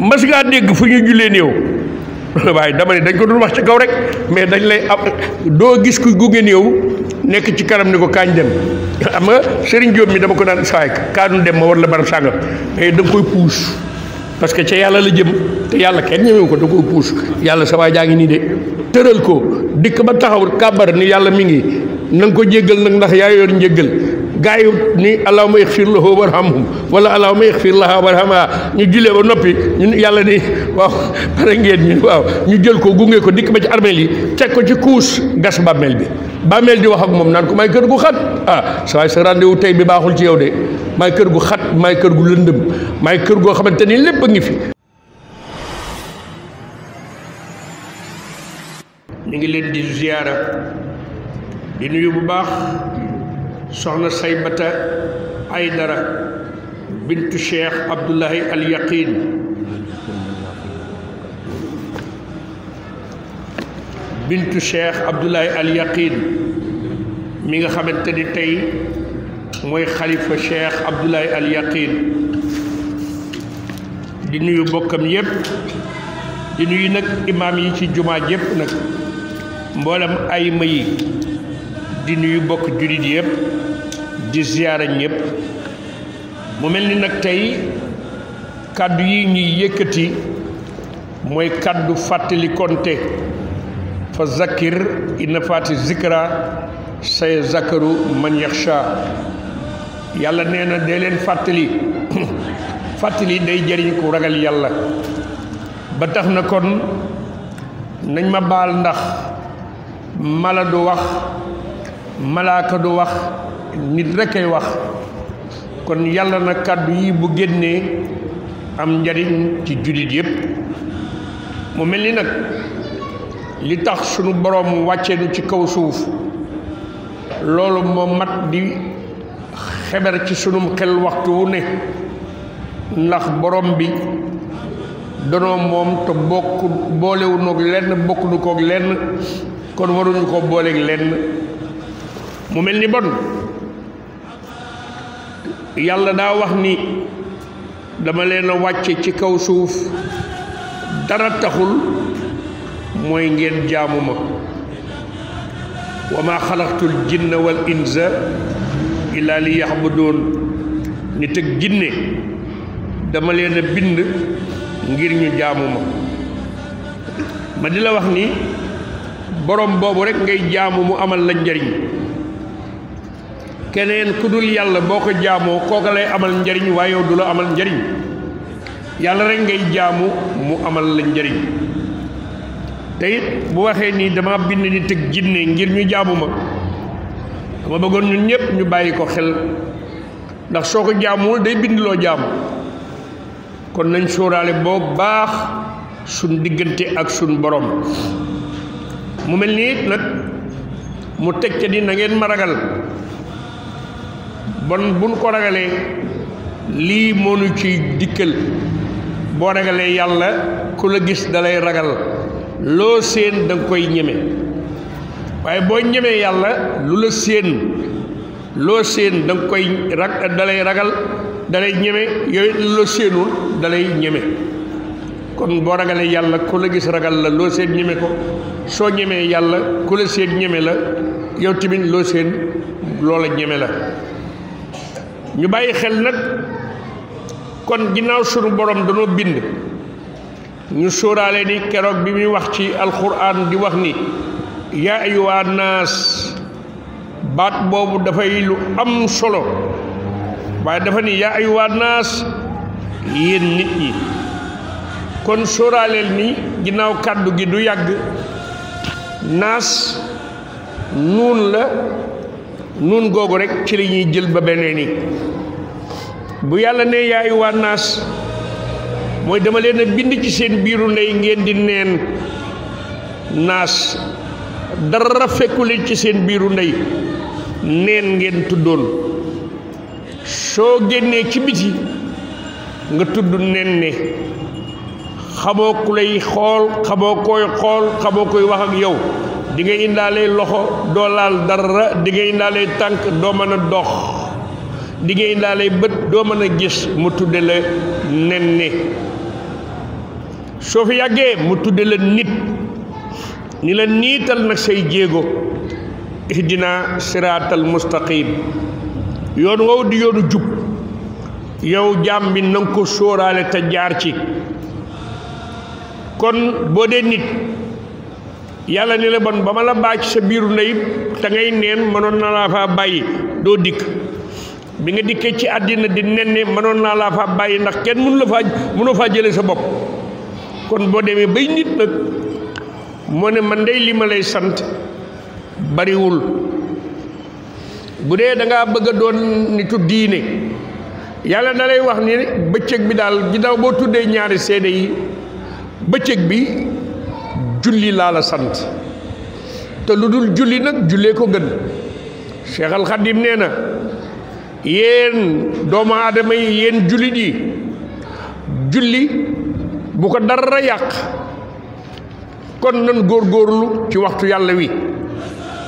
mas ngaa dégg fu ñu jullee néew waaye dama ne dañ ko doon wax ci kaw rek mais dañ lay am doo gis ku gunge néew nekk ci kanam ni ko kaañ dem xam nga Serigne Diop mi dama ko daan saay kaanu dem ma war la barab sàngam mais da nga koy puus parce que ca yàlla la jëm te yàlla kenn ñëwewu ko da koy puus yàlla sa waay jaa ngi nii de tëral ko dikk ba taxaw kàbbar ni yàlla mi ngi na nga ko jéggal nag ndax yaa yor njéggal gaa yi ni allahumma ighfir lahu warhamhum wala allahumma ighfir laha warhamha ñu jullee ba noppi ñun yàlla ni waaw pare ngeen ñu waaw ñu jël ko gunge ko dikk ba ci armeel yi teg ko ci kuus gas bàmmeel bi bàmmeel di wax ak moom naan ko may kër gu xat sa waay sa rendez-vous tey bi baaxul ci yow de may kër gu xat may kër gu lëndëm may kër goo xamante ni lépp a ngi fi. ñu ngi leen di ziyaara di nuyu bu baax soxna Saybata Aydara bintu Cheikh Abdoulahi Al Yaqin bintu Cheikh Abdoulahi Al Yaqin mi nga xamante ni tey mooy xalifa Cheikh Abdoulahi Al Yaqin di nuyu bokkam yépp di nuyu nag imaam yi ci jumaa yépp nag mboolem ay mayi di nuyu bokk jullit yépp di ziyaara ñépp mu mel ni nag tey kàddu yi ñuy yëkkati mooy kàddu fàttali konte fa zakir inna faati zikra say zakaru man yaxsha yàlla nee na dee leen fàttali fàttali day jëriñ ku ragal yàlla ba tax na kon nañ ma baal ndax mala du wax malaaka du wax nit rekk ay wax kon yàlla na kàddu yi bu génnee am njariñ ci jullit yépp mu mel ni nag li tax sunu boroom wàcce nu ci kaw suuf loolu moo mat di xeber ci sunum xel waxtu wu ne ndax borom bi danoo moom te bokk boolewu noog lenn bokk nu koog lenn kon waruñu ko booleeg lenn mu mel ni bon yàlla daa wax ni dama leen a wàcce ci kaw suuf dara taxul mooy ngeen jaamu ma wa ma xalaqtul jinna wal insa illa li yaxbudoon nit ak jinne dama leen a bind ngir ñu jaamu ma di la wax ni borom boobu rek ngay jaamu mu amal la njariñ keneen ku dul yàlla boo ko jaamoo kooka lay amal njariñ waaye yow du la amal njariñ yàlla rek ngay jaamu mu amal la njariñ te it bu waxee nii dama bind nit ak jinne ngir ñu jaamu ma dama bëggoon ñun ñëpp ñu bàyyi ko xel ndax soo ko jaamuwul day bind loo jaamu kon nañ sóoraale boo baax suñ diggante ak suñ borom mu mel ni it nag mu teg ca ni na ngeen ma ragal bon buñ ko ragalee lii moonu ci dikkal boo ragalee yàlla ku la gis dalay ragal loo séen da nga koy ñeme waaye boo ñemee yàlla lu la séen loo séen da nga koy dalay ragal dalay ñeme yooyu lu la séenul dalay ñeme kon boo ragalee yàlla ku la gis ragal la loo séen ñeme ko soo ñemee yàlla ku la séen ñeme la yow tamit loo séen loola ñeme la ñu bàyyi xel nag kon ginnaaw sunu borom danoo bind ñu sóoraale ni keroog bi muy wax ci alquran di wax ni yaa ayyuha naas baat boobu dafay lu am solo waaye dafa ni yaa ayyuha naas yéen nit ñi kon sóoraaleel ni ginnaaw kàddu gi du yàgg naas nuun la nuun googu rek ci la ñuy jël ba beneen yi bu yàlla ne yaa ayyuha naas mooy dama leen a bind ci seen biiru ndey ngeen di neen naas dara fekkuleen ci seen biiru ndey neen ngeen tuddoon soo génnee ci biti nga tudd nen ne xamoo ku lay xool xamoo koy xool xamoo koy wax ak yow di nga indaale loxo doo laal dara di nga indaale tànk doo mën a dox di nga indaale bët doo mën a gis mu tudde la nen ne soo fi yàggee mu tudde la nit ni la niital nag say jéego ihdina siraatal mustaqim yoon wow di yoonu jub yow jaam bi na nga ko sóoraale te jaar ci kon boo dee nit yàlla ni la bon ba ma la bàcc sa biiru ndey te ngay neen mënoon naa laa faa bàyyi doo dikk bi nga dikkee ci àddina di nen ne mënoon naa laa faa bàyyi ndax kenn mënoo faa jële sa bopp kon boo demee bay nit nag moo ne man dey li ma lay sant bariwul bu dee da ngaa bëgg a doon nitu diine yàlla da lay wax ni bëccëg bi daal ginnaaw boo tuddee ñaari seede yi bëccëg bi julli laa la sant te lu dul julli nag jullee ko gën Cheikh Al Khadim nee na yéen doomu aadama yi yéen jullit yi julli bu ko dara yàq kon nan góorgóorlu ci waxtu yàlla wi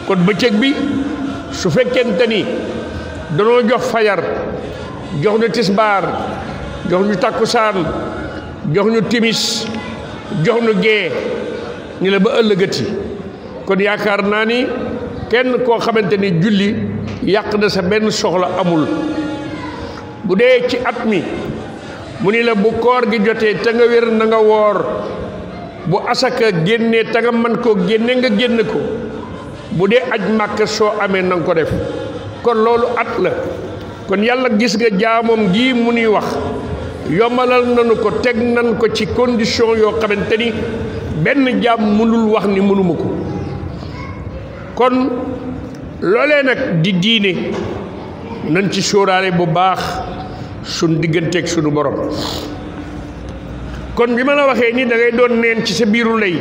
kon bëccëg bi su fekkente ni danoo jox fajar jox ñu tisbaar jox ñu takkusaan jox ñu timis jox ñu gee ni la ba ëllëgati kon yaakaar naa ni kenn koo xamante ni julli yàq na sa benn soxla amul bu dee ci at mi mu ni la bu koor gi jotee te nga wér na nga woor bu asaka génnee te nga mën koo génne nga génn ko bu dee aj màkk soo amee na nga ko def kon loolu at la kon yàlla gis nga jaamoom gii mu nuy wax yombalal nanu ko teg nan ko ci condition yoo xamante ni benn jaam mënul wax ni mënuma ko kon loolee nag di diine nañ ci sóoraale bu baax suñ digganteeg suñu borom kon bi ma la waxee ni da ngay doon neen ci sa biiru lay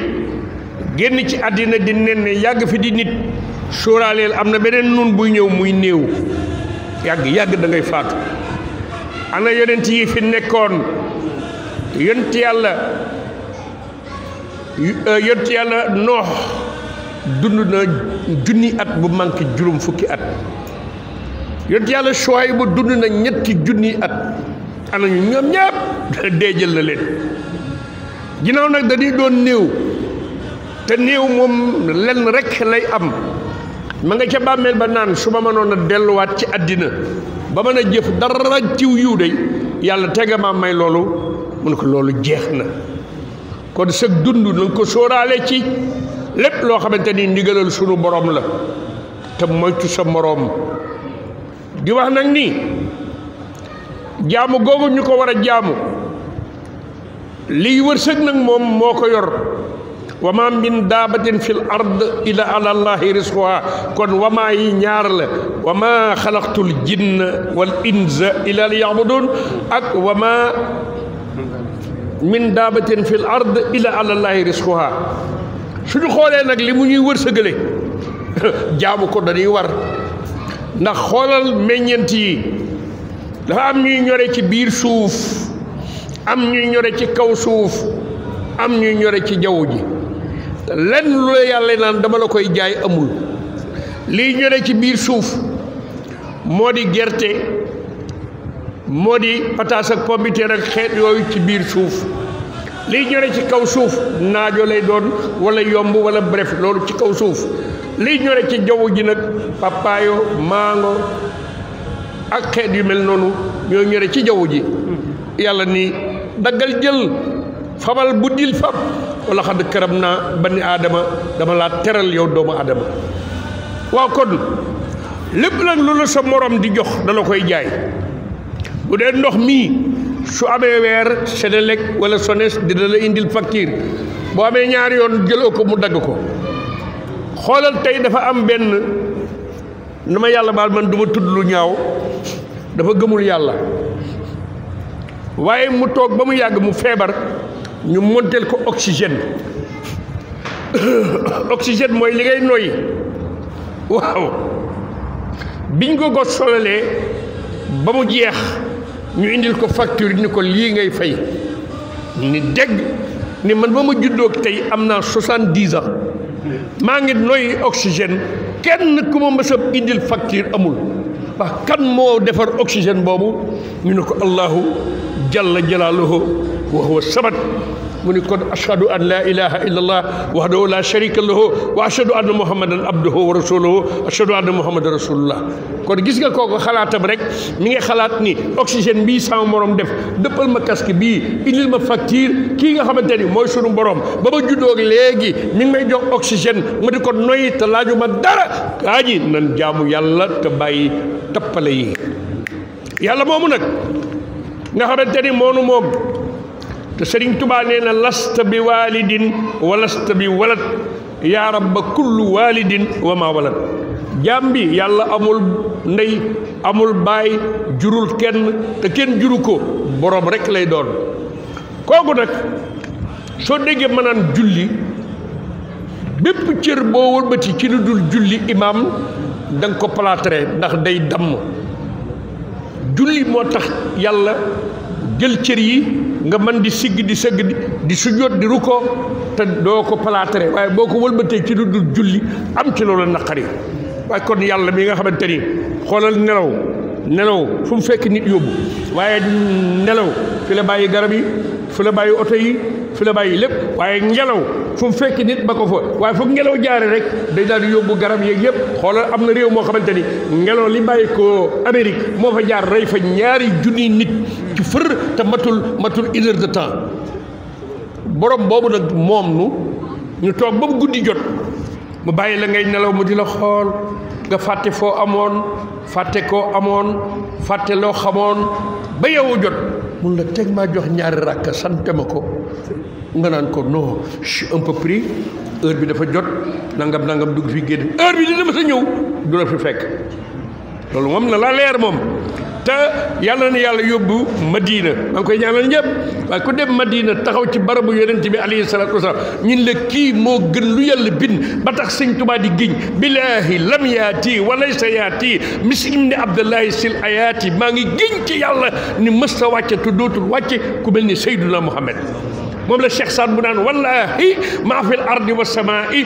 génn ci àddina di nen ne yàgg fi di nit sóoraaleel am na beneen nun buy ñëw muy néew yàgg da ngay faatu ana yonent yi fi nekkoon yonent yàlla noox dund na junni at bu manqué juróom fukki at yonent yàlla Suwayb bu dund na ñetti junni at ana ñu ñoom ñëpp dee jël na leen ginnaaw nag dañuy doon néew te néew moom lenn rek lay am ma nga ca bàmmeel ba naan su ma mënoon a delluwaat ci àddina ba mën a jëf dara ciw yiw de yàlla tega ma may loolu mu ne ko loolu jeex na kon sëg dund na ko sóoraale ci lépp loo xamante ni ndigalal sunu borom la te moytu sa moroom di wax nag ni jaamu googu ñu ko war a jaamu liy wërsëg nag moom moo ko yor wa ma min daabatin fil ard ila ala allahi risquha kon wamaa yi ñaar la wa ma xalaqtul jinna wal insa ila li yabudun ak wa ma min daabatin fil ard ila ala allahi risquha suñu xoolee nag li mu ñuy wërsëgale jaamu ko dañuy war ndax xoolal meññeent yi dafa am ñuy ñore ci biir suuf am ñuy ñore ci kaw suuf am ñuy ñore ci jaww ji lenn lu la yàlla naan dama la koy jaay amul lii ñore ci biir suuf moo di gerte moo di pataas ak pombiteer ak xeet yooyu ci biir suuf lii ñore ci kaw suuf naajo lay doon wala yomb wala bref loolu ci kaw suuf lii ñore ci jaww ji nag papayo mango ak xeet yu mel noonu ñoo ñore ci jaww ji yàlla ni daggal jël fabal buddil fab wala xadd karam naa bani aadama dama laa teral yow doomu aadama waaw kon lépp nag lu la sa morom di jox dala koy jaay bu dee ndox mii su amee weer Senelec wala Sones dina la indil facture boo amee ñaari yoon jëloo ko mu dagg ko xoolal tey dafa am benn na ma yàlla baal man du ma tudd lu ñaaw dafa gëmul yàlla waaye mu toog ba mu yàgg mu feebar ñu montel ko oxygène oxygène mooy li ngay noyyi waaw biñ ko ko solalee ba mu jeex ñu indil ko facture ni ko lii ngay fay ni dégg ni man ba ma juddoog tey am naa 70 ans maa ngi noyyi oxygène kenn ku ma mës a indil facture amul wax kan moo defar oxygène boobu ñu ne ko allahu jalla jalaaluhu wa huwa samad mu ni kon ashhadu an la ilaha illa allah wahdahu la sharika lahu wa ashhadu anna muhammadan abduhu wa rasuluhu ashhadu anna muhammadan rasulullah kon gis nga kooku xalaatam rek mi ngi xalaat ni oxygène bii sama morom def dëppal ma casque bii indil ma facture kii nga xamante ni mooy sunu borom ba ma juddoo léegi mi ngi may jox oxygène ma di ko noyyi te laaju ma dara gaa ji nan jaamu yàlla te bàyyi tappale yi yàlla moomu nag nga xamante ni moonu moom te Sëriñ Tuubaa nee na lasta bi walidin wa lasta bi walad yaa rabba kullu walidin wa ma walad jaam bi yàlla amul ndey amul baay jurul kenn te kenn juru ko borom rek lay doon kooku nag soo déggee ma naan julli bépp cër boo wëlbati ci lu dul julli imaam da nga ko plâtré ndax day damm julli moo tax yàlla jël cër yi nga mën di sigg di sëgg di sujjóot di rukkoo te doo ko plâtré waaye boo ko wëlbatee ci lu dul julli am ci loolu naqari waaye kon yàlla mi nga xamante ni xoolal nelaw fu mu fekk nit yóbbu waaye nelaw fi la bàyyi garab yi fi la bàyyi oto yi fi la bàyyi lépp waaye ngelaw fu mu fekk nit ba ko fa waaye fu ngelaw jaare rek day daal di yóbbu garab yeeg yëpp xoolal am na réew moo xamante ni ngelaw li bàyyi ko Amérique moo fa jaar rey fa ñaari junniy nit ci fër te matul 1 heure de temps borom boobu nag moom ñu toog ba mu guddi jot mu bàyyi la ngay nelaw mu di la xool nga fàtte foo amoon fàtte koo amoon fàtte loo xamoon ba yow jot mun la teg maa jox ñaari rakk sante ma ko nga naan ko non je suis un peu pris heure bi dafa jot nangam dugg fi génn heure bi dina ma sa ñëw du la fi fekk loolu moom na la leer moom te yàlla na yàlla yóbbu Madina maa ngi koy ñaanal ñëpp waaye ku dem Madina taxaw ci barabu yonent bi alayhi salaatu wasalaam ñun la kii moo gën lu yàlla bind ba tax sëñ Tuubaa di giñ billaahi lam yaati walaysa yaati mislim ni abdullahi sil ayaati maa ngi giñ ci yàlla ni mës ta wàcce te dootul wàcce ku mel ni Seyduna Muhammad moom la Cheikh Saad bu naan wallahi maa fil ardi wa samaa'i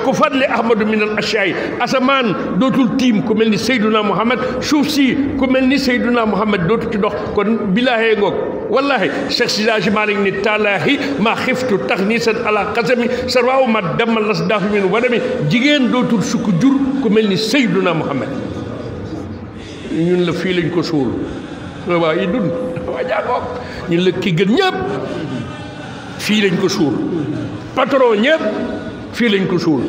ku fadli ahmadu min al ashya'i asamaan dootul tiim ku mel ni Seyduna Muhammad suuf si ku mel ni Seyduna Muhammad dootul ci dox kon billaahi ngoog wallahi Cheikh Sidaaji Malik ni taalaahi maa xiftu taxniisan ala qasami sarwaaw ma damal las daafi min wadami jigéen dootul sukk jur ku mel ni Seyduna Muhammad ñun la fii lañ ko suul waa yi dund waa jaagoog ñun la ki gën ñëpp fii lañ ko suul patron ñëpp fii lañ ko suul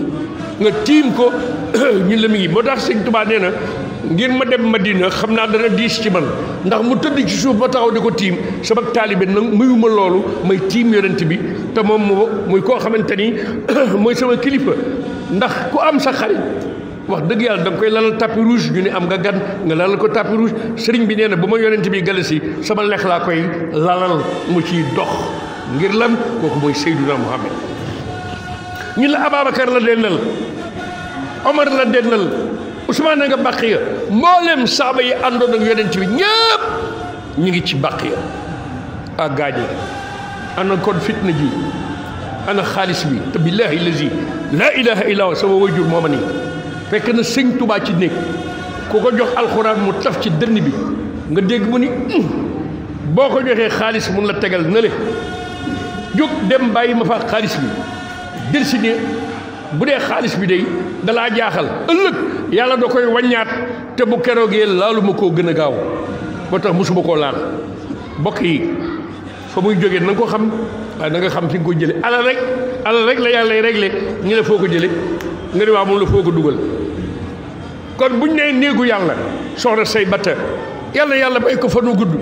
nga tiim ko ñun la mi ngi moo tax sëñ Tuubaa nee na ngir ma dem Madina xam naa dana diis ci man ndax mu tëdd ci suuf ba taxaw di ko tiim sama taalibe nag muyuma loolu may tiim yonent bi te moom muy koo xamante ni mooy sama kilifa ndax ku am sa xarit wax dëgg yàlla da nga koy lalal tapis rouge ñu ne am nga gan nga lalal ko tapis rouge sëriñ bi nee na bu ma yonent bi galasi sama lex laa koy lalal mu ciy dox ngir lan kooku mooy Seyduna Muhammad ñun la Ababacar la dennal Omar la dennal Ousmane a nga bàq ya mboolem saaba yi àndoon ak yonent bi ñëpp ñu ngi ci bàq ya ak gaañi ana kon fitna ji ana xaalis bi te billahi lazi laa ilaha illa huwa sama wayjur moo ma nii fekk na sëñ Tuubaa ci néeg ku ko jox alxuraan mu taf ci dënn bi nga dégg mu ni boo ko joxee xaalis mun la tegal na le jóg dem bàyyi ma fa xaalis bi del si ne bu dee xaalis bi day dalaa jaaxal ëllëg yàlla da koy waññaat te bu keroogee laalu ma koo gën a gaaw moo tax mosuma koo laal mbokk yi fa muy jógee na nga ko xam waaye na nga xam fi nga ko jële alal rek la yàlla réglé ñu ne foo ko jële nga ne waa moom la foo ko dugal kon buñ nee néegu yàlla soxna say batta yàlla bay ko fanu gudd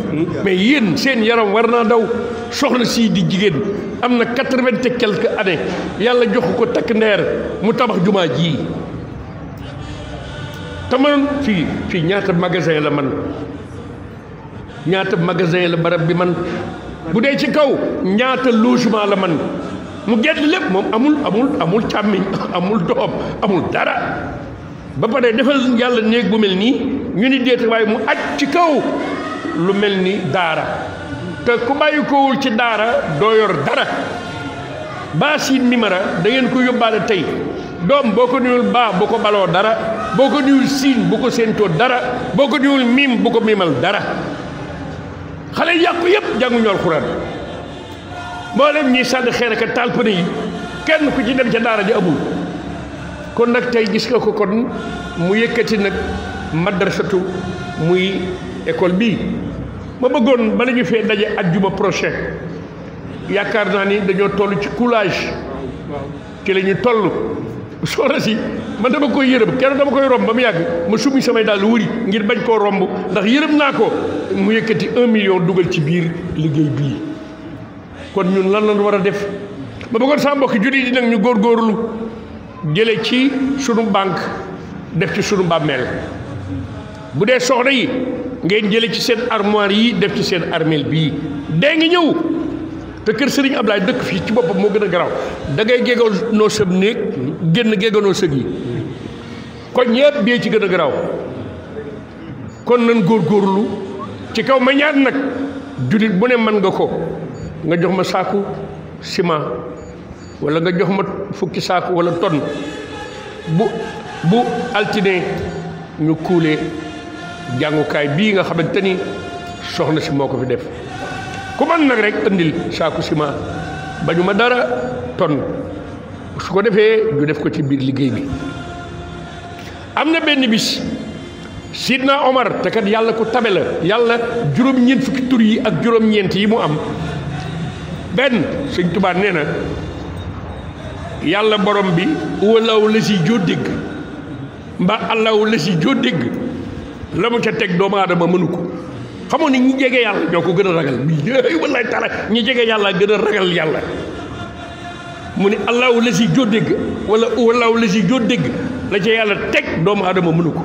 mais yéen seen yaram war naa daw soxna sii di jigéen am na 80 et quelques années yàlla joxu ko takk ndeer mu tabax jumaa ji te man fii ñaata magasin la man ñaata magasin la barab bi man bu dee ci kaw ñaata logement la man mu gedd lépp moom amul càmmiñ amul doom amul dara ba pare defal yàlla néeg bu mel nii ñu ni déet waaye mu aj ci kaw lu mel ni daara te ku bàyyi kowul ci daara doo yor dara baa siin mimara da ngeen ko yóbbaale tey doom boo ko nuyul baa bu ko baloo dara boo ko nuyul siin bu ko séentoo dara boo ko nuyul miim bu ko miimal dara xale yàqu yëpp jànguñu alxuraan mboolem ñi sànni xeer ak taal pëne yi kenn ku ci dem ca daara ji amul. kon nag tey gis nga ko kon mu yëkkati nag madrasatu muy école bii ma bëggoon bala ñu fee daje ajjuma prochain yaakaar naa ni dañoo toll ci coulage ci la ñu toll soxna si man dama koy yërëm kenn dama koy romb ba mu yàgg ma summi samay daal wëri ngir bañ koo romb ndax yërëm naa ko mu yëkkati 1 million dugal ci biir liggéey bii kon ñun lan lañ war a def ma bëggoon saa mbokki jullit yi nag ñu góorgóorlu jële ci sunu banque def ci sunu bàmmeel bu dee soxna yi ngeen jële ci seen armoire yi def ci seen armeel bii dee ngi ñëw te kër Serigne Ablaye dëkk fii ci boppam moo gën a garaaw da ngay géganoo sëb néeg génn géganoo sëg yi kon ñëpp bee ci gën a garaaw kon nan góorgóorlu ci kaw ma ñaan nag jullit bu ne mën nga ko nga jox ma saaku ciment wala nga jox ma fukki saaku wala tonne bu altine ñu kuule jàngukaay bii nga xamante ni soxna si moo ko fi def ku man nag rek andil saaku ciment bañu ma dara tonne su ko defee ñu def ko ci biir liggéey bi. am na benn bis Sidna Omar te kat yàlla ko tabe la yàlla juróom-ñeent fukki tur yi ak juróom-ñeent yi mu am benn Sëñ Tuubaa nee na yàlla borom bi walaw la si joo dégg mbaa allaw la si joo dégg la mu ca teg doomu aadama mënu ko xamoon ni ñi jege yàlla ñoo ko gën a ragal bi wallaay taala ñi jege yàlla gën a ragal yàlla mu ni allaw la si joo dégg wala walaw la si joo dégg la ca yàlla teg doomu aadama mënu ko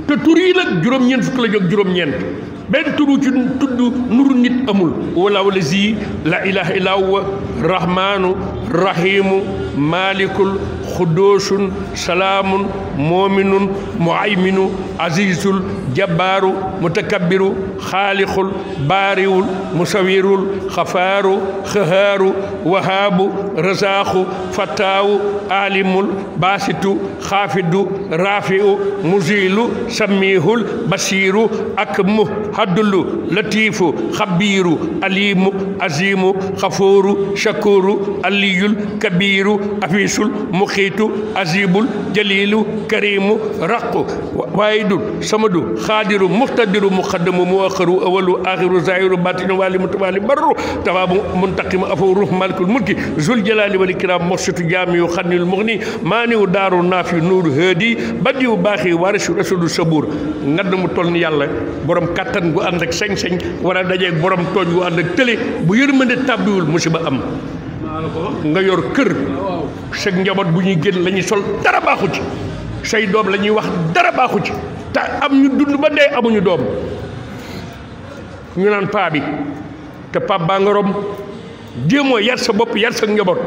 te tur yi nag juróom-ñeent fukk la jóg juróom-ñeent benn turu ci tudd nuru nit amul walaw la si la ilaha illa huwa rahmaanu rahimu malikul xudoosun salaamun moominun muayminu azizul jabbaaru mutakabbiru xaalixul baariwul musawirul xafaaru xahaaru wahaabu razaaxu fataawu alimul baasitu xaafidu raafiu muzilu samihul basiiru akmu haddulu latiifu xabiiru alimu azimu xafooru shakuru aliyul kabiiru afiisul muxiitu azibul jalilu karimu raqu waayidul samadu xaadiru muxtadiru muqaddamu muaxaru awalu axiru zahiru batinu wali mutawali barru tawaabu muntaqimu afawru malikul mulki zul jalali wal ikram moxsitu jaamiyu xannil muxni maaniwu daaru naafi nuuru haadi badiwu baaxi warisu rasulu sabuur ngadd mu toll ni yàlla borom kattan gu ànd ak sañ-sañ war a dajeeg borom tooñ gu ànd ak tële bu yërmande tàbbiwul musiba am nga yor kër sa njaboot bu ñuy génn la ñuy sol dara baaxu ci say doom la ñuy wax dara baaxu ci te am ñu dund ba dee amuñu doom ñu naan paa bi te paa baa nga rom jéemoo yar sa bopp yar sa njaboot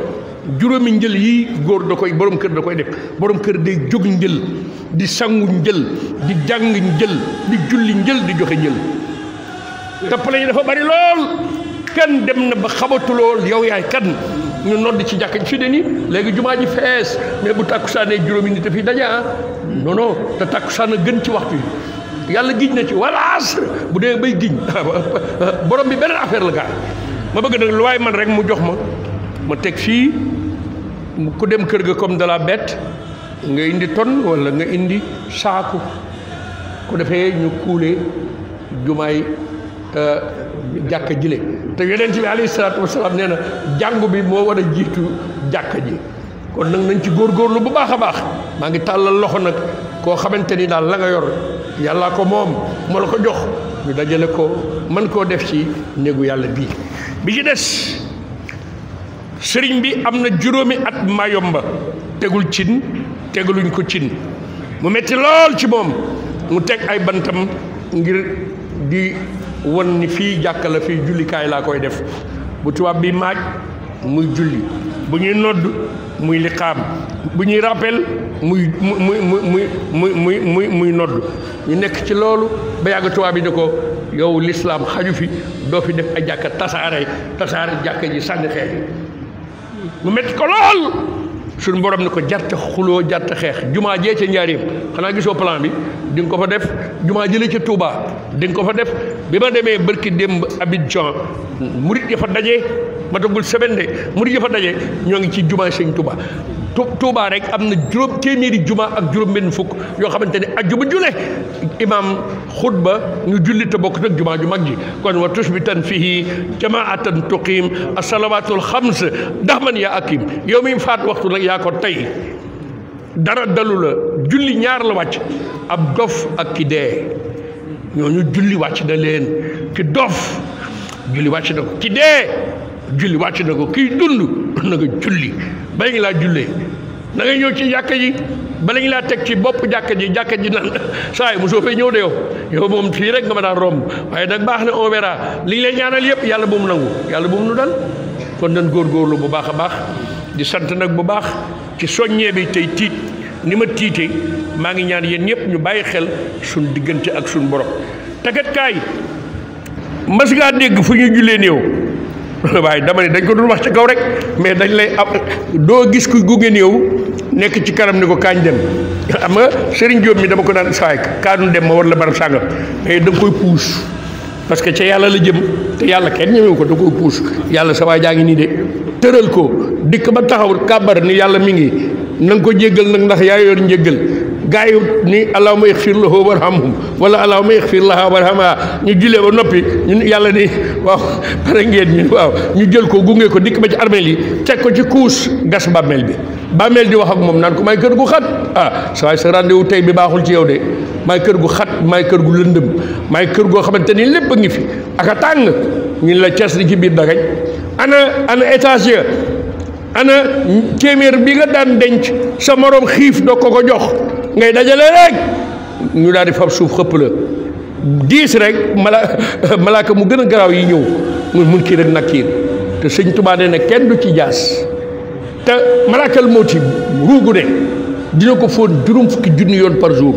juróomi njël yi góor da koy borom kër da koy def borom kër day jóg njël di sangu njël di jàng njël di julli njël di joxe njël tappale yi dafa bari lool kenn dem na ba xamatu lool yow yaay kan ñu nodd ci jàkk ji fi de ni léegi jumaa ji fees mais bu tàkkusaanee juróomi nit a fi daje non non te tàkkusaan a gën ci waxtu yi yàlla giñ na ci wala asr bu dee bay giñ borom bi beneen affaire la gaa ma bëgg nag lu waay man rek mu jox ma teg fii ku dem kër ga comme de la bête nga indi tonne wala nga indi saaku ku defee ñu kuule jumaay jàkka jile te yonent bi alayhi salaatu wasalaam nee na jàngu bi moo war a jiitu jàkka ji kon nag nañ ci góorgóorlu bu baax a baax maa ngi tàllal loxo nag koo xamante ni daal la nga yor yàllaa ko moom moo la ko jox ñu dajale ko mën koo def ci néegu yàlla bii bi ci des sëriñ bi am na juróomi at Mayomba tegul cin tegaluñ ko cin mu metti lool ci moom mu teg ay bantam ngir di won ni fii jàkka la fii jullikaay laa koy def bu tubaab bi maaj muy julli bu ñuy nodd muy liqaam bu ñuy rappel muy muy nodd ñu nekk ci loolu ba yàgg tubaab bi ne ko yow lislaam xaju fi doo fi def ay jàkka tasaare jàkka ji sànni xeex yi mu metti ko lool suñu borom ne ko jarta xuloo jarta xeex jumaa jee ca njaareem xanaa gisoo plan bi di nga ko fa def jumaa jële ca Touba di nga ko fa def bi ma demee barki démb Abidjan murit ya fa daje matagul semaine de murid yi fa daje ñoo ngi ci jumaa sëñ Touba Touba rek am na juróom téeméeri juma ak juróom benn fukk yoo xamante ne ajjuma jule imam xutba ñu julli te bokk nag jumaa ju mag ji kon wa tusbitan fihi jamaatan tuqim asalawatul xams ndax man yaa akim yow mi faat waxtu nag yaa ko tey dara dalu la julli ñaar la wàcc ab dof ak ki dee ñooñu julli wàcc na leen ki dof julli wàcc na ko ki dee julli wàcc na ko kiy dund na nga julli bala ngi laa jullee da ngay ñëw ci jàkka ji bala ngi laa teg ci bopp jàkka ji naan saa yi mosoo fay ñëw de yow moom fii rek nga ma daan romb waaye nag baax na on verra li ñu lay ñaanal yëpp yàlla bu mu nangu yàlla bu mu nu dal kon nan góorgóorlu bu baax a baax di sant nag bu baax ci soññee bi tey tiit ni ma tiite maa ngi ñaan yéen ñëpp ñu bàyyi xel suñ diggante ak suñ borom takat kaay mas ngaa dégg fu ñu jullee néew waaye dama ne dañ ko dul wax ci kaw rek mais dañ lay doo gis ku gunge néew nekk ci kanam ni ko kaañ dem xam nga Serigne Diop mi dama ko daan saay kaanu dem ma war la barab sàngam mais da nga koy puus parce que ca yàlla la jëm te yàlla kenn ñemewu ko da koy puus yàlla sa waay jaa ngi nii de tëral ko dikk ba taxaw kàbbar ni yàlla mi ngi na nga ko jéggal nag ndax yaa yor njéggal gaa yi ni allahumma ighfir lahu warhamhum wala allahumma ighfir laha warhamha ñu jullee ba noppi ñun yàlla ni waaw pare ngeen ñu waaw ñu jël ko gunge ko dikk ba ci armeel yi teg ko ci kuus gas bàmmeel bi bàmmeel di wax ak moom naan ko may kër gu xat sa waay sa rendez-vous tey bi baaxul ci yow de may kër gu xat may kër gu lëndëm may kër goo xamante ni lépp a ngi fi aka tàng ñun la ces di ci biir dagañ ana étage ya ana téeméer bi nga daan denc sa morom xiif doo ko jox ngay dajale rek ñu daal di fab suuf xëpp la diis rek malaaka mu gën a garaaw yi ñëw mun kii rek nakkiir te sëñ Tuubaa nee na kenn du ci jaas te malaakal mawti ruugu ne dina ko fóon juróom fukki junni yoon par jour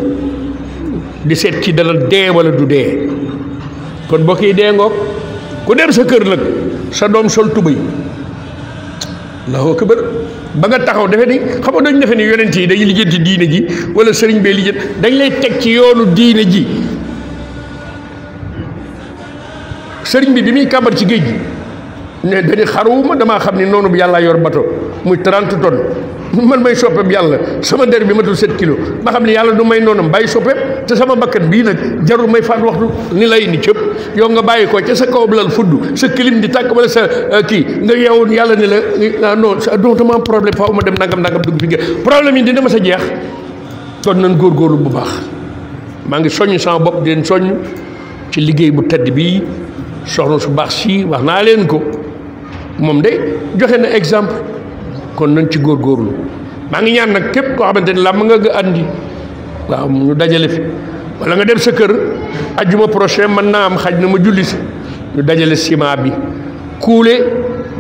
di seet ci dana dee wala du dee kon mbokk yi dee ngoog ku dem sa kër nag sa doom sol tubéy Allahu akbar ba nga taxaw defe ni xam nga dañ defe ni yonent yi dañuy lijjanti diine ji wala sëriñ bee lijjanti dañ lay teg ci yoonu diine ji sëriñ bi muy kàmbar ci géej gi ne dañu xaruwuma damaa xam ni noonu bi yàlla yor bato muy 30 tonnes man may soppeem yàlla sama der bi matul 7 kilos ma xam ne yàlla du may noonam bàyyi soppeem te sama bakkan bii nag jarul may faat waxtu ni lay ni cëpp yow nga bàyyi ko ca sa kaw lal fudd sa clim di tàkk wala sa kii nga yeewoon yàlla ne la non dama am problème faaw ma dem nangam dugg fi nga problème yi dina ma sa jeex kon nan góorgóorlu bu baax maa ngi soññ sama bopp di leen soññ ci liggéey bu tedd bii soxna su baax si wax naa leen ko moom de joxe na exemple kon nañ ci góorgóorlu maa ngi ñaan nag képp koo xamante ni làmb nga andi waaw ñu dajale fi wala nga dem sa kër ajjuma prochain mën naa am xaj na ma julli si ñu dajale ciment bi kuule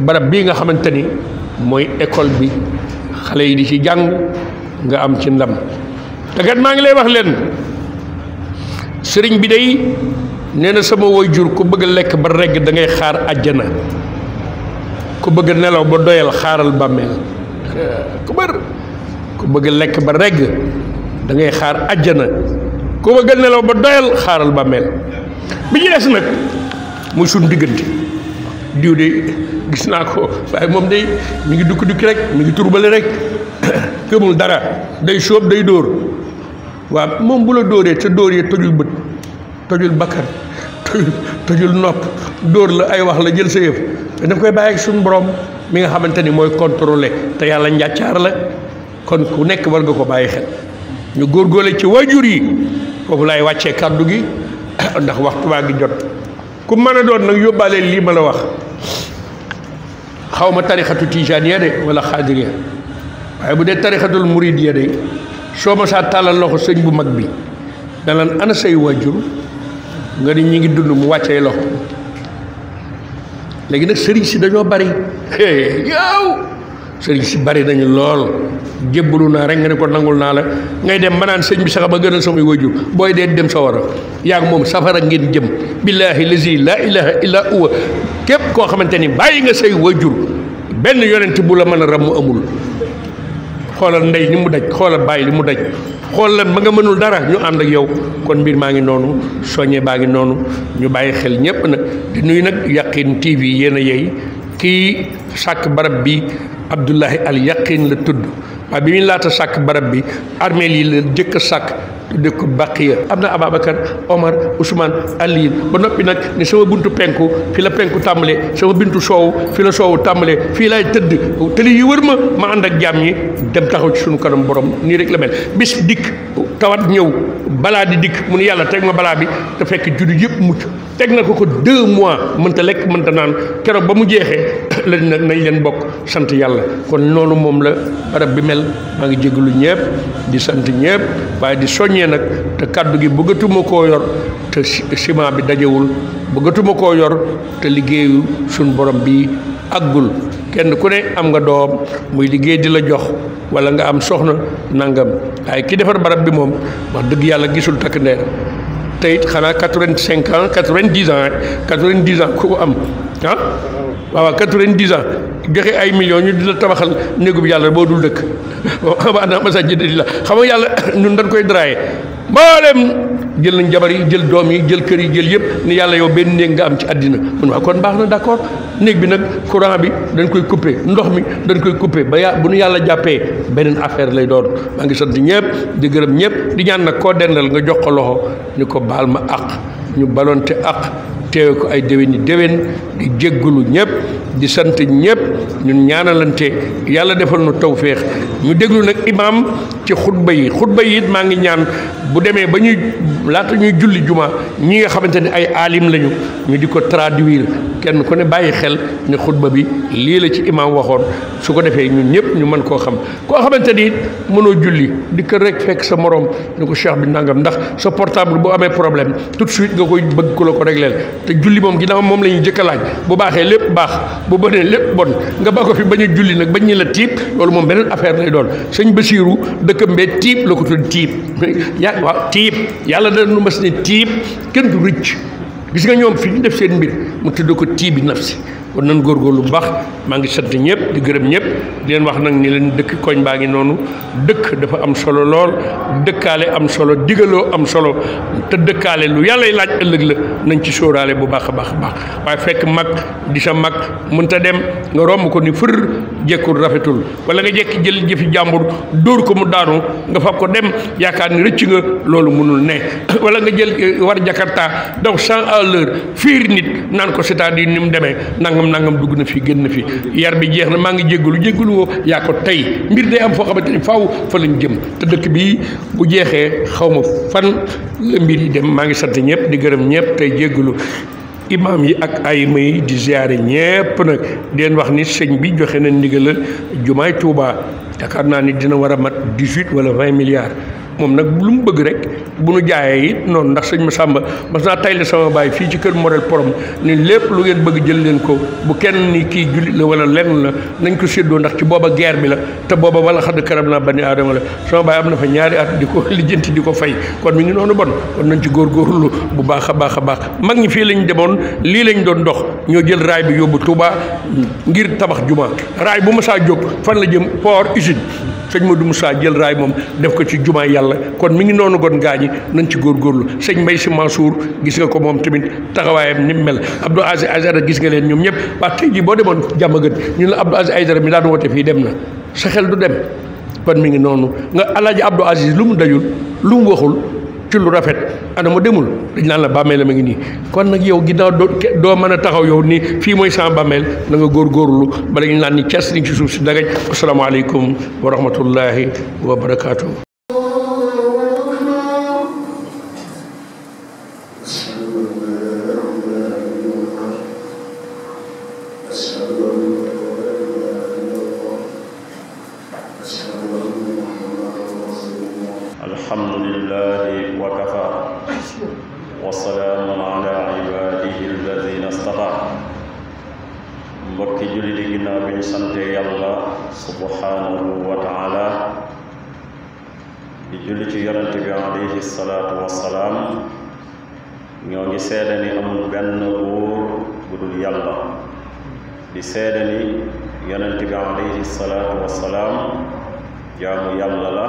barab bii nga xamante ni mooy école bi xale yi di ci jàng nga am ci ndam te kat maa ngi lay wax leen sëriñ bi day nee na sama waajur ku bëgg a lekk ba regg da ngay xaar àjjana ku bëgg nelaw ba doyal xaaral bàmmeel ku bëgg lekk ba regg da ngay xaar àjjana ku bëgg nelaw ba doyal xaaral bàmmeel bi ñu des nag muy suñ diggante diw de gis naa ko waaye moom day mi ngi dukki rek mi ngi turbale rek gëmul dara day sóob day dóor waaw moom bu la dóoree te dóor yi tojul bët tojul bakkan tojul nopp dóor la ay wax la jël sa yëf daf koy bàyyi ak suñu borom mi nga xamante ni mooy contrôler te yàlla njàccaar la kon ku nekk war nga ko bàyyi xel ñu góorgóorle ci waajur yi foofu laay wàccee kàddu gi ndax waxtu baa ngi jot ku mën a doon nag yóbbaale lii ma la wax xaw ma tarixatu tijaaniya de wala xaadiriya waaye bu dee tarixatul muridiya de soo ma saa tàllal loxo sëñ bu mag bi dalan ana say waajur nga ni ñi ngi dund mu wàccee loxo léegi nag sëriñ si dañoo bari yow sëriñ si bari nañu lool jébbalu naa rek nga ne ko nangul naa la ngay dem ba naan sëñ bi sax ba gënal samay waajur booy dee dem sawara yaa moom safara ngeen jëm billaahi lazi laa ilaha illa huwa képp koo xamante ni bàyyi nga say waajur benn yonent bu la mën a ram mu amul xoolal ndey ni mu daj xoolal bàyyi li mu daj xool lan ba nga mënul dara ñu ànd ak yow kon mbir maa ngi noonu soññe baa ngi noonu ñu bàyyi xel ñëpp nag di nuyu nag Yaqin TV yéen a yey kii sàkk barab bi Abdullahi al Yaqin la tudd waaye bi muy laata sàkk barab bi armeel yi la jëkk a sàkk tudde ko Baqiya am na Ababacar Omar Ousmane Ali ba noppi nag ne sama buntu penku fi la penku tàmbalee sama buntu soow fi la soowu tàmbalee fii laay tëdd tëli yi wër ma ànd ak jaam ñi dem taxaw ci suñu kanam borom nii rek la mel bis dikk tawat ñëw balaa di dikk mu ne yàlla teg ma balaa bi te fekk juddu yëpp mucc teg na ko 2 mois mënta lekk mënta naan keroog ba mu jeexee la nag nañ leen bokk sant yàlla kon noonu moom la barab bi mel maa ngi jégalu ñëpp di sant ñëpp waaye di soññee nag te kaddu gi bëggatuma koo yor te ciment bi dajewul bëggatuma koo yor te liggéeyu suñ borom bi àggul kenn ku ne am nga doom muy liggéey di la jox wala nga am soxna nangam waaye ki defar barab bi moom wax dëgg yàlla gisul takk ndeer te it xanaa 85 ans 90 ans 90 ans ku ko am ah waaw 90 ans joxe ay millions ñu di la tabaxal néegub yàlla boo dul dëkk waa naa masajid la xam nga yàlla ñun dañ koy draaye mboolem jël nañ jabar yi jël doom yi jël kër yi jël yëpp ni yàlla yow benn néeg nga am ci àddina mun waa kon baax na d'accord néeg bi nag courant bi dañ koy coupé ndox mi dañ koy coupé ba bu nu yàlla jàppee beneen affaire lay doon maa ngi sant ñëpp di gërëm ñëpp di ñaan nag koo dendal nga jox ko loxo ni ko baal ma àq ñu balonte àq teewe ko ay déwén di jéggulu ñëpp di sant ñëpp ñun ñaanalante yàlla defal nu tawféex ñu déglu nag imaam ci xutba yi it maa ngi ñaan bu demee ba ñuy laata ñuy julli juma ñi nga xamante ne ay aalim lañu ñu di ko traduire kenn ku ne bàyyi xel ne xutba bi lii la ci imaam waxoon su ko defee ñun ñëpp ñu mën koo xam koo xamante ni mënoo julli di kër rek fekk sa morom ni ko cheikh bi nangam ndax sa portable bu amee problème tout de suite nga koy bëgg ku la ko régleel te julli moom ginnaaw moom la ñuy jëkk a laaj bu baaxee lépp baax bu bonee lépp bon nga ba ko fi bañ a julli nag bañ ñi la tiib loolu moom beneen affaire lay doon sëñ Basiiru dëkkam bee tiib la ko tudd tiib waaw tiib yàlla da nu mas ne tiib kenn du rëcc gis nga ñoom fi ñu def seen mbir mu tudd ko tiibi nafsi kon nan góorgóorlu bu baax maa ngi sant ñëpp di gërëm ñëpp di leen wax nag ni leen dëkk koñ baa ngi noonu dëkk dafa am solo lool dëkkaale am solo digaloo am solo te dëkkaale lu yàllay laaj ëllëg la nañ ci sóoraale bu baax a baax a baax waaye fekk mag di sa mag mënta dem nga romb ko ni fër jekkul rafetul wala nga jekki jël jëfi jàmbur dóor ko mu daanu nga fab ko dem yaakaar ni rëcc nga loolu mënul ne wala nga jël war jakarta daw 100 à l'heure fiir nit naan ko c'est-à-dire ni mu demee nangam dugg na fi génn fi yar bi jeex na maa ngi jéggalu woo yaa ko tey mbir day am foo xamante ni faaw fa lañ jëm te dëkk bi bu jeexee xaw ma fan la mbir yi dem maa ngi sant ñëpp di gërëm ñëpp tey jéggalu imaam yi ak ay may di ziare ñëpp nag di leen wax ni sëñ bi joxe na ndigalal jumaay Touba yaakaar naa ni dina war a mat 18 wala 20 milliards moom nag lu mu bëgg rek bu nu jaayee it noonu ndax sëñ Massamba mas naa tayle sama baay fii ci kër Morel Porom ni lépp lu ngeen bëgg jël leen ko bu kenn ni kii jullit la wala lenn la nañ ko séddoo ndax ci booba guerre bi la te booba wala xadd karam naa bani aadama la sama baay am na fa ñaari at di ko lijjanti di ko fay kon mi ngi noonu bon kon nañ ci góorgóorlu bu baax a baax a baax mag ñi fii lañ demoon lii lañ doon dox ñoo jël raay bi yóbbu Touba ngir tabax juma raay bu Moussa jóg fan la jëm port usine sëñ Modou Moussa jël raay moom def ko ci jumaa yàlla kon mi ngi noonu gon gaañi nañ ci góorgóorlu sëñ Mbaye Sy Mansour gis nga ko moom tamit taxawaayam ni mu mel Abdou Aziz Aïdara gis nga leen ñoom ñëpp waa tey jii boo demoon jàmm gën ñu la Abdou Aziz Aïdara mi daan woote fii dem na sa xel du dem kon mi ngi noonu nga alaaji Abdou Aziz lu mu dajul lu mu waxul ci lu rafet ana ma demul dañ naan la bàmmeel ma ngi nii kon nag yow ginnaaw doo mën a taxaw yow ni fii mooy sama bàmmeel na nga góorgóorlu bala ñu naan ni ces liñ ci suuf si dagaj asalaamaaleykum wa rahmatullahi wa barakaatu. alhamdulillahi wa kafa wa salaamun ala ibadihi alladina stafa mbokki julli di ginnaaw bi ñu sante yàlla subhanahu wa taala di julli ci yonente bi alayhi salaatu wassalaam ñoo ngi seede ni amul benn buur bu dul yàlla di seede ni yonente bi alayhi salaatu wassalaam jaamu yàlla la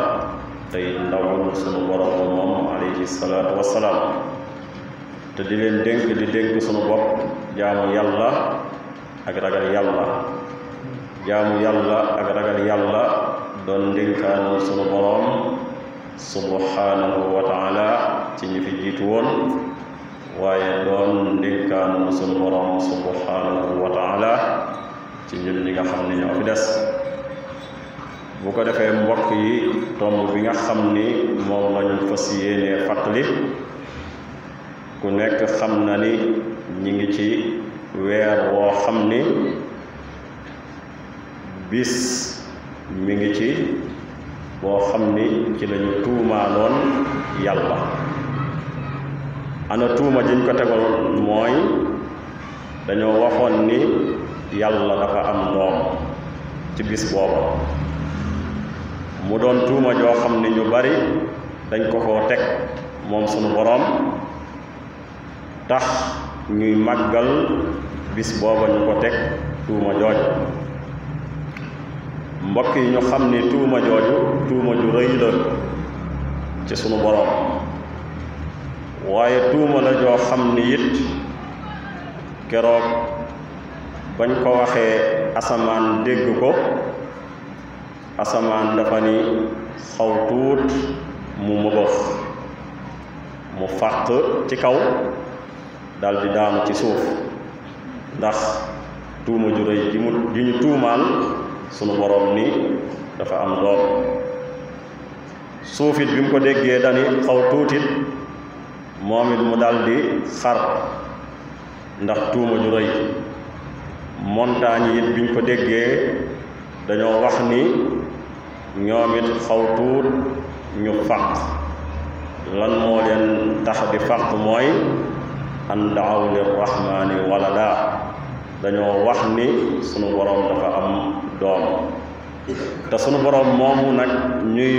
tey ndawul sunu borom moom alayhi salaatu wassalaam te di leen dénk di dénk sunu bopp jaamu yàlla ak ragal yàlla jaamu yàlla ak ragal yàlla doon ndénkaanu sunu boroom subhanahu wa taala ci ñi fi jiitu woon waaye doon ndénkaanu sunu boroom subhanahu wa taala ci ñun ñi nga xam ne ñoo fi des bu ko defee mbokk yi tomb bi nga xam ni moom lañu fas yéenee fàttali ku nekk xam na ni ñi ngi ci weer woo xam ni bis mi ngi ci boo xam ni ci lañu tuumaaloon yàlla ana tuuma jiñ ko tegoon mooy dañoo waxoon ni yàlla dafa am doom ci bis booba mu doon tuuma joo xam ni ñu bari dañ ko koo teg moom sunu boroom tax ñuy màggal bis booba ñu ko teg tuuma jooju mbokk yi ñu xam ni tuuma jooju tuuma ju rëy la ci sunu boroom waaye tuuma la joo xam ni it keroog bañ ko waxee asamaan dégg ko asamaan dafa ni xaw tuut mu mëbëx mu fàq ci kaw daldi daanu ci suuf ndax tuuma ju rëy ji ñu tuumaal sunu boroom ni dafa am doom suufit bi mu ko déggee dani xaw tuutit moom it mu daldi xar ndax tuuma ju rëy montagne it biñ ko déggee dañoo wax ni ñoom it xaw tuut ñu fàq lan moo leen tax di fàq mooy an daaw lirrahmani walada dañoo wax ni sunu boroom dafa am doom te sunu boroom moomu nag ñuy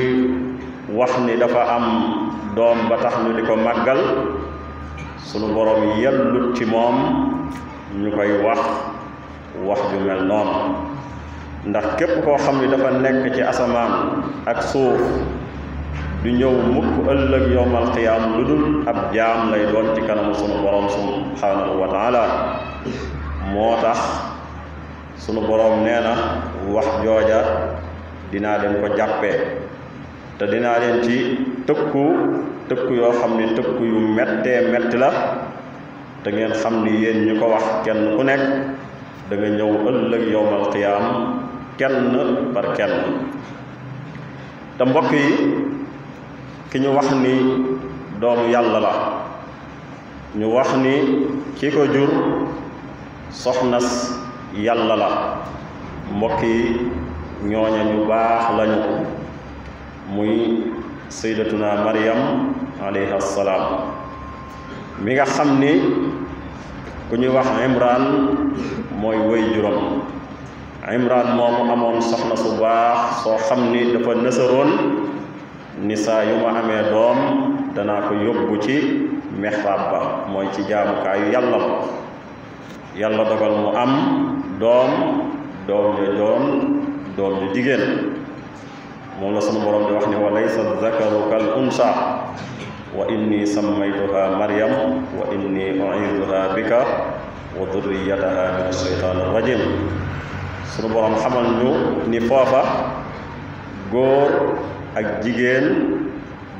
wax ni dafa am doom ba tax ñu di ko màggal sunu boroom yellut ci moom ñu koy wax ju mel noonu ndax képp koo xam ni dafa nekk ci asamaan ak suuf du ñëw mukk ëllëg yowmal qiyaam lu dul ab jaam lay doon ci kanamu sunu boroom subhanahu wa taala moo tax sunu boroom nee na wax jooja dinaa leen ko jàppee te dinaa leen ci tëkku yoo xam ni tëkku yu mettee metti la te ngeen xam ni yéen ñu ko wax kenn ku nekk da nga ñëw ëllëg yowmal qiyaam kenn par kenn te mbokk yi ki ñu wax ni doomu yàlla la ñu wax ni ki ko jur soxnas yàlla la mbokk yi ñooña ñu baax lañu muy sayyidatuna Maryam alayha salaam mi nga xam ni ku ñuy wax Imran mooy wëy juróom Imran moomu amoon soxna su baax soo xam ni dafa nësaroon ni saa yu ma amee doom danaa ko yóbbu ci mihrab ba mooy ci jaamukaayu yàlla la yàlla dogal mu am doom ju jigéen moom la sunu borom di wax ni wa laysa zakaru kal unsa wa inni sammaytuha Maryam wa inni u'iiduha bika wa dhurriyyataha min ash-shaytaan ar-rajiim sunu borom xamal ñu ni foofa góor ak jigéen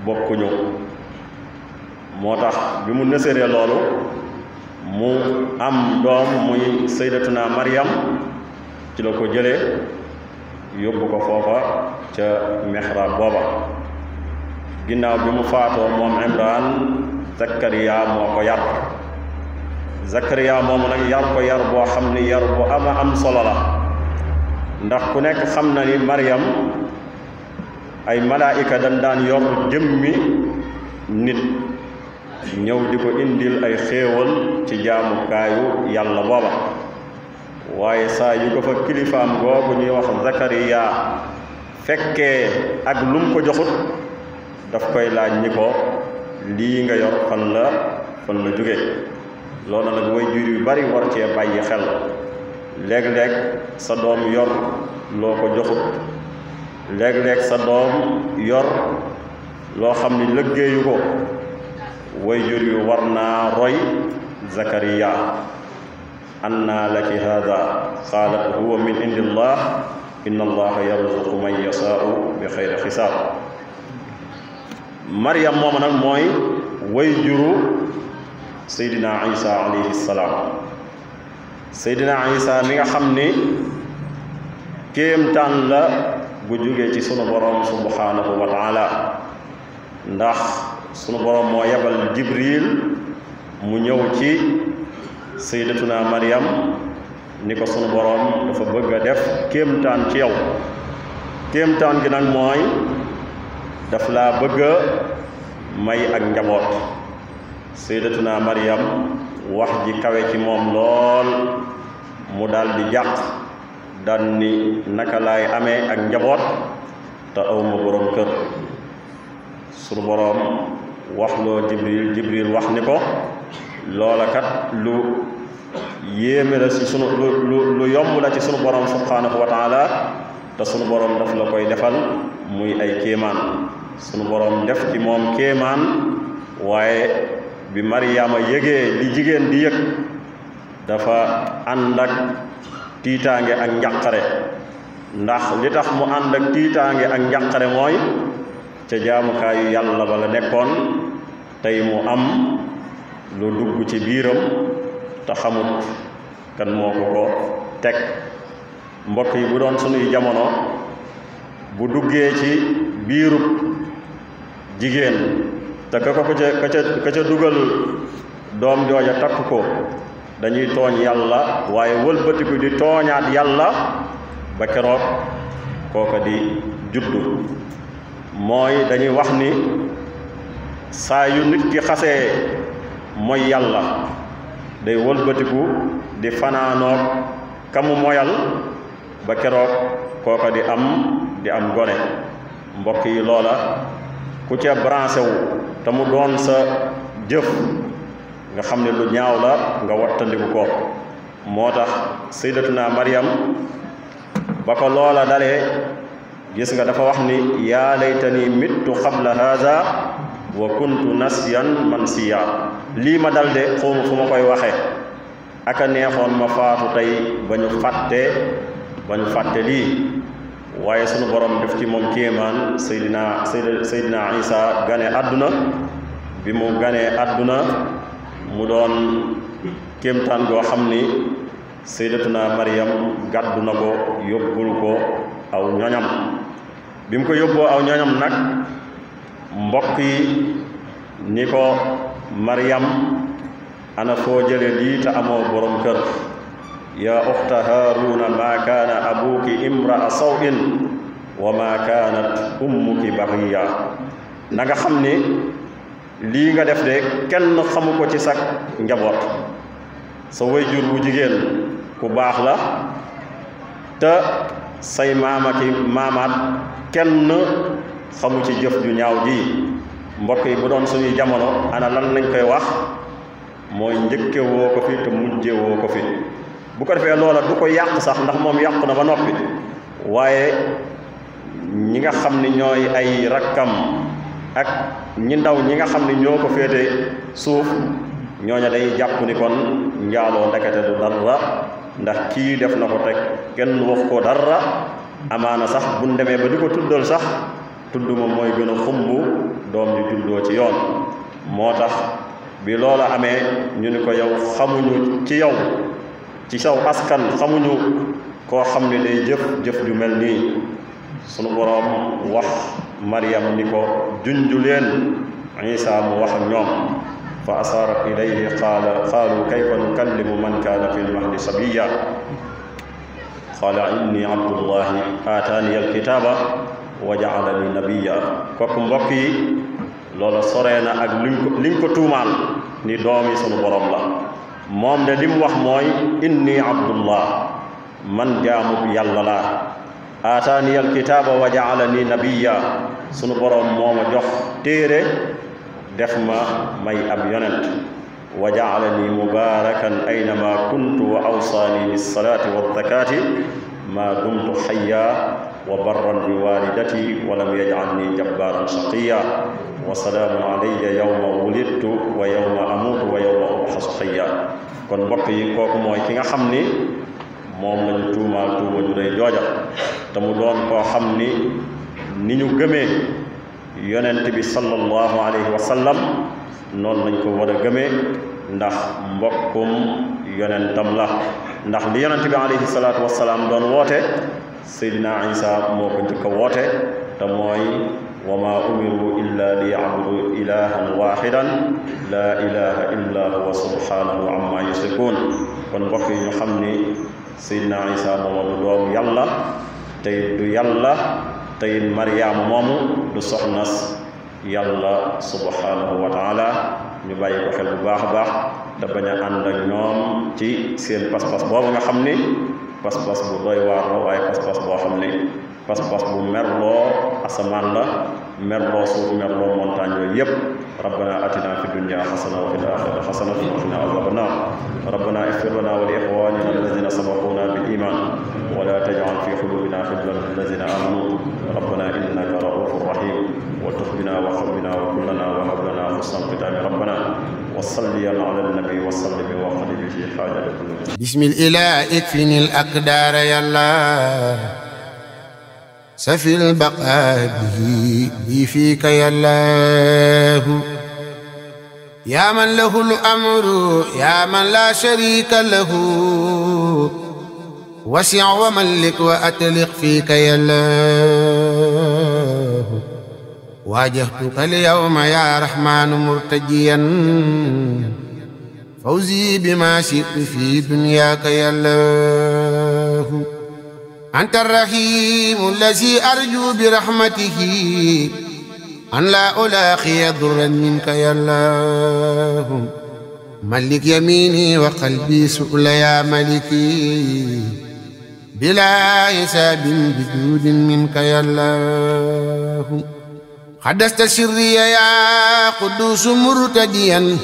bokkuñu moo tax bi mu nësëree loolu mu am doom muy sayyidatuna Maryam ci la ko jëlee yóbbu ko foofa ca mihrab booba ginnaaw bi mu faatoo moom Imran Zakariya moo ko yar Zakariya moomu nag yar ko yar boo xam ni yar bu ama am solo la ndax ku nekk xam na ni Maryam ay malaayika dañ daan yor jëmmi nit ñëw di ko indil ay xéewal ci jaamukaayu yàlla booba waaye saa yu ko fa kilifaam googu ñuy wax Zakariya fekkee ak lum ko joxut daf koy laaj ñi ko lii nga yor fan la jóge loolu nag way jur yu bari war cee bàyyi xel léeg-léeg sa doom yor loo ko joxut léeg-léeg sa doom yor loo xam ni liggéeyu ko way jur yu war naa roy Zakariya anna laki hada qaalat huwa min indillah inna allaha yarzuqu man yasaau bi xayri xisaab. Maryam moom nag mooy way juru Seydina Isa alayhi salaam. Seydina Isa mi nga xam ni kéemtaan la bu jógee ci sunu borom subhanahu wa taala, ndax sunu borom moo yebal Jibril mu ñëw ci Sayyidatuna Maryam ni ko sunu borom dafa bëgg a def kéemtaan ci yow. Kéemtaan gi nag mooy daf laa bëgg a may ak njaboot. Sayyidatuna Maryam wax ji kawe ci moom lool, mu daal di jàq daan ni naka laay amee ak njaboot te awma borom kër. sunu borom wax loo Jibril wax ni ko loola kat lu yéeme la ci sunu lu yomb la ci sunu borom subhanahu wa taala, te sunu borom daf la koy defal muy ay kéemaan. sunu borom def ci moom kéemaan, waaye bi Maryama yëgee li jigéen di yëg dafa ànd ak tiitaange ak njàqare. ndax li tax mu ànd ak tiitaange ak njàqare mooy ca jaamukaayu yàlla ba la nekkoon, tey mu am lu dugg ci biiram te xamut kan moo ko teg. mbokk yi, bu doon sunuy jamono bu duggee ci biirub jigéen te ka ca dugal doom jooja takk ko, dañuy tooñ yàlla waaye wëlbatiku di tooñaat yàlla ba keroog kooka di juddu. mooy dañuy wax ni saa yu nit ki xasee mooy yàlla day wëlbatiku di fanaanoog kamu moyal ba keroog kooka di am gone. mbokk yi, loola ku ca branché wu te mu doon sa jëf nga xam ne lu ñaaw la nga wattandiku ko. moo tax Sayyidatuna Maryam ba ko loola dalee, gis nga dafa wax ni yaa laytani mittu qabla haza wa kuntu nasiyan mansiya. lii ma dal de xawma fu ma koy waxe, aka neexoon ma faatu tey ba ñu fàtte lii. waaye sunu borom def ci moom kéemaan. Seydina Isa gane àdduna. bi mu ganee àdduna mu doon kéemtaan goo xam ni Sayyidatuna Maryam gàddu na ko yóbbul ko aw ñoñam. bi mu ko yóbboo aw ñoñam nag, mbokk yi ni ko Maryam ana foo jële lii te amoo borom kër. yaa uxta haaruna maa kaana abuki imraa sawin wa maa kaanat ummuki baxiya. na nga xam ni lii nga def de kenn xamu ko ci sak njaboot. sa wayjur bu jigéen ku baax la, te say maamaat kenn xamu ci jëf ju ñaaw ji. mbokk yi, bu doon suñuy jamono ana lan lañ koy wax? mooy njëkke woo ko fi te mujje woo ko fi. bu ko defee loola du ko yàq sax, ndax moom yàqu na ba noppi. waaye ñi nga xam ni ñooy ay rakkam ak ñi ndaw ñi nga xam ni ñoo ko féete suuf, ñooña day jàpp ni kon njaaloo ndekete du dara, ndax kii def na ko teg kenn wax ko dara. amaana sax buñ demee ba di ko tuddal sax, tudd moom mooy gën a xumb doom ju juddoo ci yoon. moo tax bi loola amee ñu ni ko yow xamuñu ci yow, ci saw askan xamuñu koo xam ne day jëf ju mel nii. sunu boroom wax Maryam ni ko junju leen Isa mu wax ak ñoom. fa asaarat ilayhi qaalu kayfa nukallimu man kaana fi lmahdi sabiyya qaala inni abdullahi aataani alkitaaba wa ja'alani nabiyya. kooku mbokk yi, loola soree na ak liñ ko tuumaal ni doomi sunu borom la. moom de li mu wax mooy inni abdullah, man jaamu yàlla laa. aataani alkitaaba wa ja'alani nabiyya, sunu borom moo ma jox téere def ma may ab yonent. wa ja'alani mubarakan aynama kuntu wa awsaani bis-salaati waz-zakaati ma dumtu hayya wa barran bi walidati wa lam yaj'alni jabbaran shaqiyya. wa salaamun alayya yawma wulidtu wa yawma amuutu wa yawma ub'asu hayya kon mbokk yi kooku mooy ki nga xam ni moom lañu tuumaal tuuma ju rëy jooja te mu doon koo xam ni ni ñu gëmee yonent bi sallallahu alayhi wa sallam noonu lañ ko war a gëmee ndax mbokkum yonentam la ndax li yonent bi alayhi salaatu wasalaam doon woote Seydina Isa moo ko njëkk a woote te mooy wa maa umiru illa li ya'budu ilahan wahidan laa ilaha illa huwa subhanahu amma yushrikun kon mbokk yi ñu xam ni Seydina Isa moomu du doomu yàlla tey du yàlla tey Maryaama moomu du soxnas yàlla subhanahu wa taala ñu bàyyi ko xel bu baax a baax te bañ a ànd ak ñoom ci seen pas-pas boobu nga xam ni pas-pas bu doy waar la waaye pas-pas boo xam ni pas-pas bu merloo asamaan la merloo suuf merloo montagne yooyu yëpp rabbana atina fi dunya xasana wa fil axirati xasanatan wa qina azaban nar rabbana ighfir lana wa li ikhwanina alladhina sabaquna bil iman wa la taj'al fi qulubina ghillan lil ladhina amanu rabbana innaka ra'ufur rahim wa tub bina wa khab bina wa kullana wa hab lana husnal khitami rabbana wa salli ala nabi wa sallim wa khadib fi hajati kulli bismillah ikfini al aqdar ya allah سفي البقاء به فيك يا الله يا من له الأمر يا من لا شريك له وسع وملك وأتلق فيك يا الله واجهتك اليوم يا رحمن مرتجيا فوزي بما شئت في دنياك يا الله أنت الرحيم الذي أرجو برحمته أن لا ألاقي ضرا منك يا الله ملك يميني وقلبي سؤل يا ملكي بلا حساب بجود منك يا الله قدست سري يا قدوس مرتديا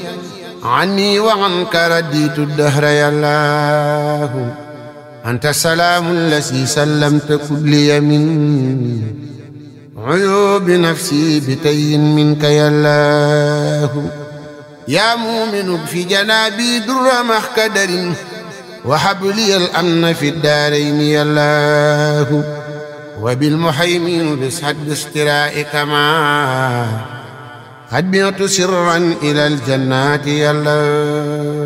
عني وعنك رديت الدهر يا الله أنت السلام الذي سلمت كل من عيوب نفسي بتي منك يا الله يا مؤمن في جنابي در محكدر وهب لي الأمن في الدارين يا الله وبالمحيمين بسعد استرائك ما قد بيت سرا إلى الجنات يا الله.